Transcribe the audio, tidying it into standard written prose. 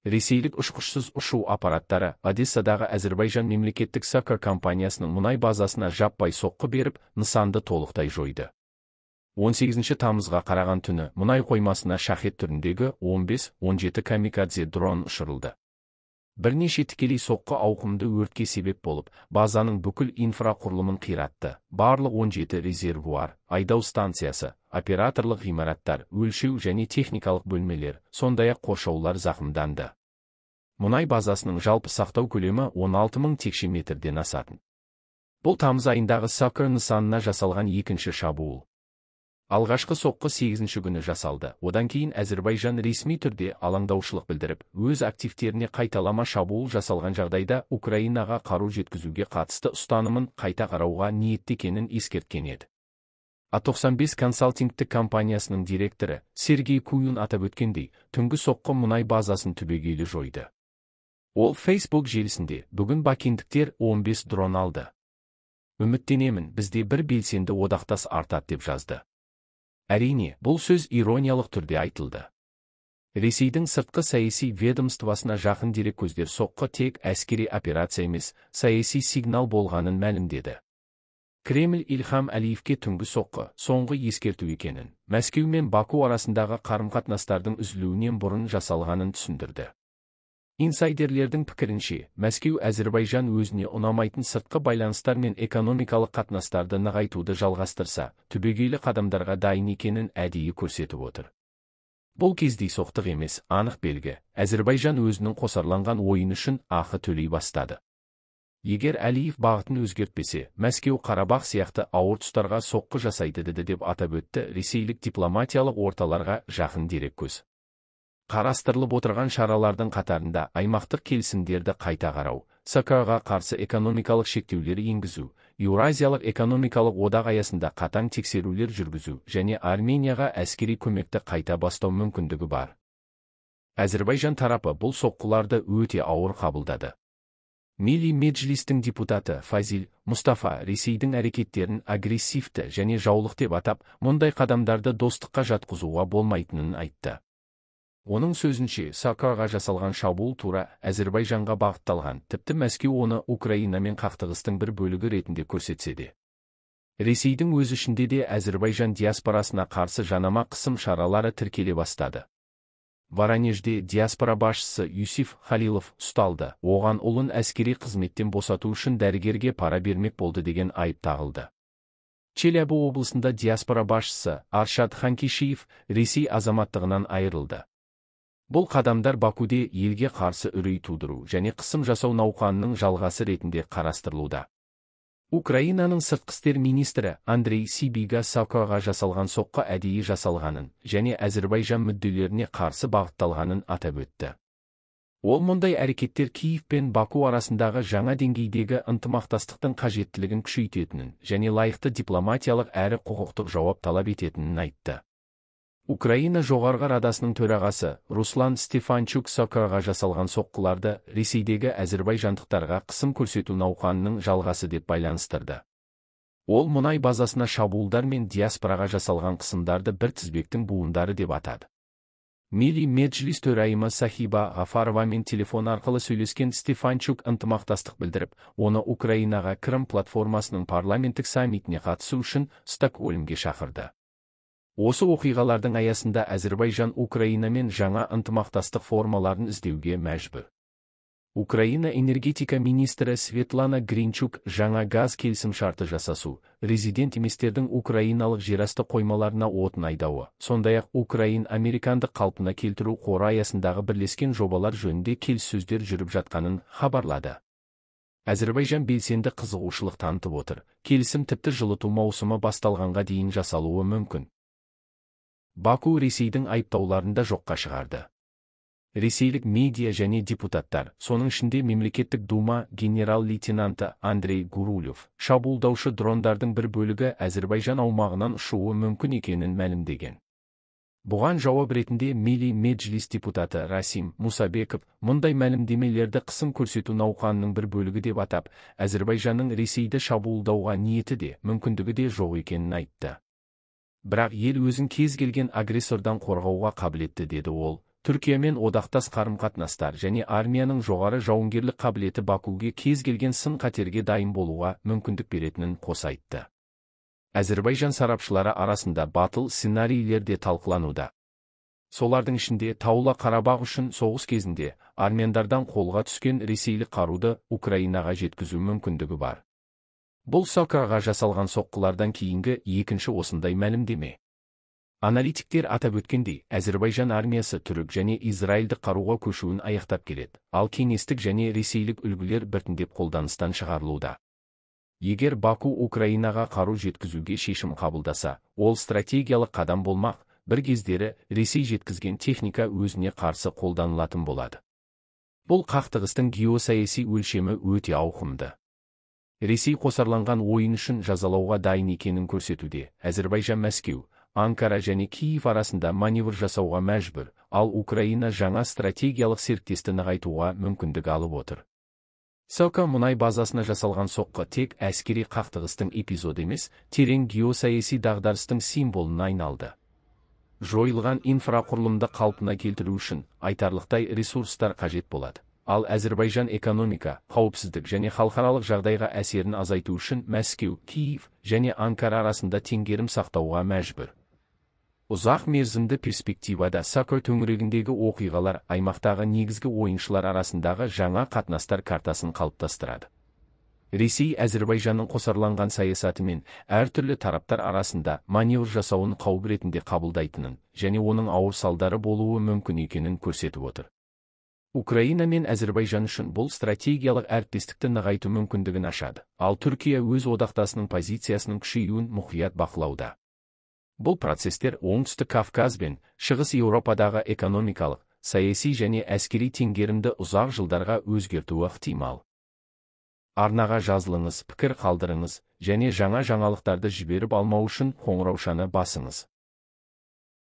Ресейлік ұшқышсыз ұшу аппараттары Одессадағы Әзірбайжан мемлекеттік SOCAR компаниясының мұнай базасына жаппай соққы беріп, нысанды толықтай жойды. 18 тамызға қараған түні мұнай қоймасына шахет түріндегі 15-17 камикадзе дрон ұшырылды. Бірнеше тікелей соққы ауқымды өртке себеп болып, базаның бүкіл инфрақұрылымын қиратты. Барлық 17 резервуар, айдау станциясы, операторлық ғимараттар, өлшеу және техникалық бөлмелер, сондай-ақ қоршаулар зақымданды. Мұнай базасының жалпы сақтау көлемі 16 мың текше метрден асатын. Бұл тамыз айындағы SOCAR нысанына жасалған екінші шабуыл. Алғашқы соққы 8 күні жасалды. Одан кейін Әзірбайжан ресми түрде алаңдаушылық білдіріп, өз активтеріне қайталама шабуыл жасалған жағдайда Украинаға қару жеткізуге қатысты ұстанымын қайта қарауға ниетті екенін ескерткен еді. А95 консалтингтік компаниясының директоры Сергей Куюн атап өткендей, түнгі соққы мұнай базасын түбегейлі жойды. Ол Facebook желісінде: «Бүгін бакиндіктер 15 дрон алды. Үміттенемін, бізде бір белсенді одақтас артады», – деп жазды. Әрине, бұл сөз ирониялық түрде айтылды. Ресейдің сыртқы саяси ведомствосына жақын дереккөздер соққы тек әскери операция емес, саяси сигнал болғанын мәлімдеді. Кремль Илхам Әлиевке түнгі соққы соңғы ескерту екенін, Мәскеу мен Баку арасындағы қарым-қатынастардың үзілуінен бұрын жасалғанын түсіндірді. Инсайдерлердің пікірінше, Мәскеу Әзірбайжан өзіне ұнамайтын сыртқы байланыстар мен экономикалық қатынастарды нығайтуды жалғастырса, түбегейлі қадамдарға дайын екенін әдейі көрсетіп отыр. Бұл кездейсоқтық емес, анық белгі: Әзірбайжан өзінің қосарланған ойын үшін ақы төлей бастады. Егер Әлиев бағытын өзгертпесе, Мәскеу Қарабақ сияқты ауыр тұстарға соққы жасайды деді, деп атап өтті ресейлік дипломатиялық орталарға жақын дереккөз. Қарастырылып отырған шаралардың қатарында аймақтық келісімдерді қайта қарау, SOCAR-ға қарсы экономикалық шектеулер енгізу, Еуразиялық экономикалық одақ аясында қатаң тексерулер жүргізу және Арменияға әскери көмекті қайта бастау мүмкіндігі бар. Әзірбайжан тарапы бұл соққыларды өте ауыр қабылдады. Милли Меджлистің депутаты Фазил Мұстафа Ресейдің әрекеттерін агрессивті және жаулық деп атап, мұндай қадамдарды достыққа жатқызуға болмайтынын айтты. Оның сөзінше, SOCAR-ға жасалған шабуыл тура Әзірбайжанға бағытталған, тіпті Мәскеу оны Украинамен қақтығыстың бір бөлігі ретінде көрсетсе де. Ресейдің өз ішінде де Әзірбайжан диаспорасына қарсы жанама қысым шаралары тіркеле бастады. Воронежде диаспора басшысы Юсиф Халилов ұсталды. Оған ұлын әскери қызметтен босату үшін дәрігерге пара бермек болды деген айып тағылды. Челябі облысында диаспора басшысы Аршат Ханкишиев Ресей азаматтығынан айырылды. Бұл қадамдар Бакуде елге қарсы үрей тудыру және қысым жасау науқанының жалғасы ретінде қарастырылуда. Украинаның сыртқы істер министрі Андрей Сибига SOCAR-ға жасалған соққы әдейі жасалғанын және Әзірбайжан мүдделеріне қарсы бағытталғанын атап өтті. Ол мұндай әрекеттер Киев пен Баку арасындағы жаңа деңгейдегі ынтымақтастықтың қажеттілігін күшейтетінін және лайықты дипломатиялық әрі құқықтық жауап талап ететінін айтты. Украина Жоғарғы Радасының төрағасы Руслан Стефанчук SOCAR-ға жасалған соққыларды Ресейдегі әзірбайжандықтарға қысым көрсету науқанының жалғасы деп байланыстырды. Ол мұнай базасына шабуылдар мен диаспораға жасалған қысымдарды бір тізбектің буындары деп атады. Милли Меджлис төрайымы Сахиба Ғафаровамен телефон арқылы сөйлескен Стефанчук ынтымақтастық білдіріп, оны Украинаға Крым платформасының парламенттік саммитіне қатысу үшін Стокгольмге шақырды. Осы оқиғалардың аясында Әзірбайжан Украинамен жаңа ынтымақтастық формаларын іздеуге мәжбүр. Украина энергетика министрі Светлана Гринчук жаңа газ келісімшарты жасасу, резидент еместердің украиналық жерасты қоймаларына отын айдауы, сондай-ақ украин-американдық қалпына келтіру қоры аясындағы бірлескен жобалар жөнінде келіссөздер жүріп жатқанын хабарлады. Әзірбайжан белсенді қызығушылық танытып отыр. Келісім тіпті жылыту маусымы басталғанға дейін жасалуы мүмкін. Баку Ресейдің айыптауларын да жоққа шығарды. Ресейлік медиа және депутаттар, соның ішінде Мемлекеттік Дума генерал-лейтенанты Андрей Гурулев, шабуылдаушы дрондардың бір бөлігі Әзірбайжан аумағынан ұшуы мүмкін екенін мәлімдеген. Бұған жауап ретінде Милли Меджлис депутаты Расим Мусабеков мұндай мәлімдемелерді қысым көрсету науқанының бір бөлігі деп атап, Әзірбайжанның Ресейді шабуылдауға ниеті де, мүмкіндігі де жоқ екенін айтты. Бірақ ел өзін кез келген агрессордан қорғауға қабілетті, деді ол. Түркиямен одақтас қарым-қатынастар және армияның жоғары жауынгерлік қабілеті Бакуге кез келген сын-қатерге дайын болуға мүмкіндік беретінін қоса айтты. Әзірбайжан сарапшылары арасында батыл сценарийлер де талқылануда. Солардың ішінде Таулы Қарабақ үшін соғыс кезінде армяндардан қолға түскен ресейлік қаруды Украинаға жеткізу мүмкіндігі бар. Бұл Сокаға жасалған соққылардан кейінгі екінші осындай мәлімдеме. Аналитиктер атап өткендей, Әзірбайжан армиясы түрік және израильдік қаруға көшуін аяқтап келеді, ал кеңестік және ресейлік үлгілер біртіндеп қолданыстан шығарылуда. Егер Баку Украинаға қару жеткізуге шешім қабылдаса, ол стратегиялық қадам болмақ, бір кездері Ресей жеткізген техника өзіне қарсы қолданылатын болады. Бұл қақтығыстың геосаяси өлшемі өте ауқымды. Ресей қосарланған ойын үшін жазалауға дайын екенін көрсетуде. Әзірбайжан Мәскеу, Анкара және Киев арасында маневр жасауға мәжбүр, ал Украина жаңа стратегиялық серіктесті нығайтуға мүмкіндік алып отыр. Сока мұнай базасына жасалған соққы тек әскери қақтығыстың эпизоды емес, терең геосаяси дағдарыстың символына айналды. Жойылған инфрақұрылымды қалпына келтіру үшін айтарлықтай ресурстар қажет болады. Ал Әзірбайжан экономика, қауіпсіздік және халықаралық жағдайға әсерін азайту үшін Мәскеу, Киев және Анкара арасында теңгерім сақтауға мәжбүр. Ұзақ мерзімді перспективада Сако төңірегіндегі оқиғалар аймақтағы негізгі ойыншылар арасындағы жаңа қатынастар картасын қалыптастырады. Ресей Әзірбайжанның қосарланған саясатымен әртүрлі тараптар арасында маневр жасауын қауіп ретінде қабылдайтынын және оның ауыр салдары болуы мүмкін екенін көрсетіп отыр. Украина мен Әзірбайжан үшін бұл стратегиялық әріптестікті нығайту мүмкіндігін ашады, ал Түркия өз одақтасының позициясының күшеюін мұқият бақылауда. Бұл процестер Оңтүстік Кавказ бен Шығыс Еуропадағы экономикалық, саяси және әскери теңгерімді ұзақ жылдарға өзгертуі ықтимал. Арнаға жазылыңыз, пікір қалдырыңыз және жаңа жаңалықтарды жіберіп алмау үшін қоңыраушаны басыңыз.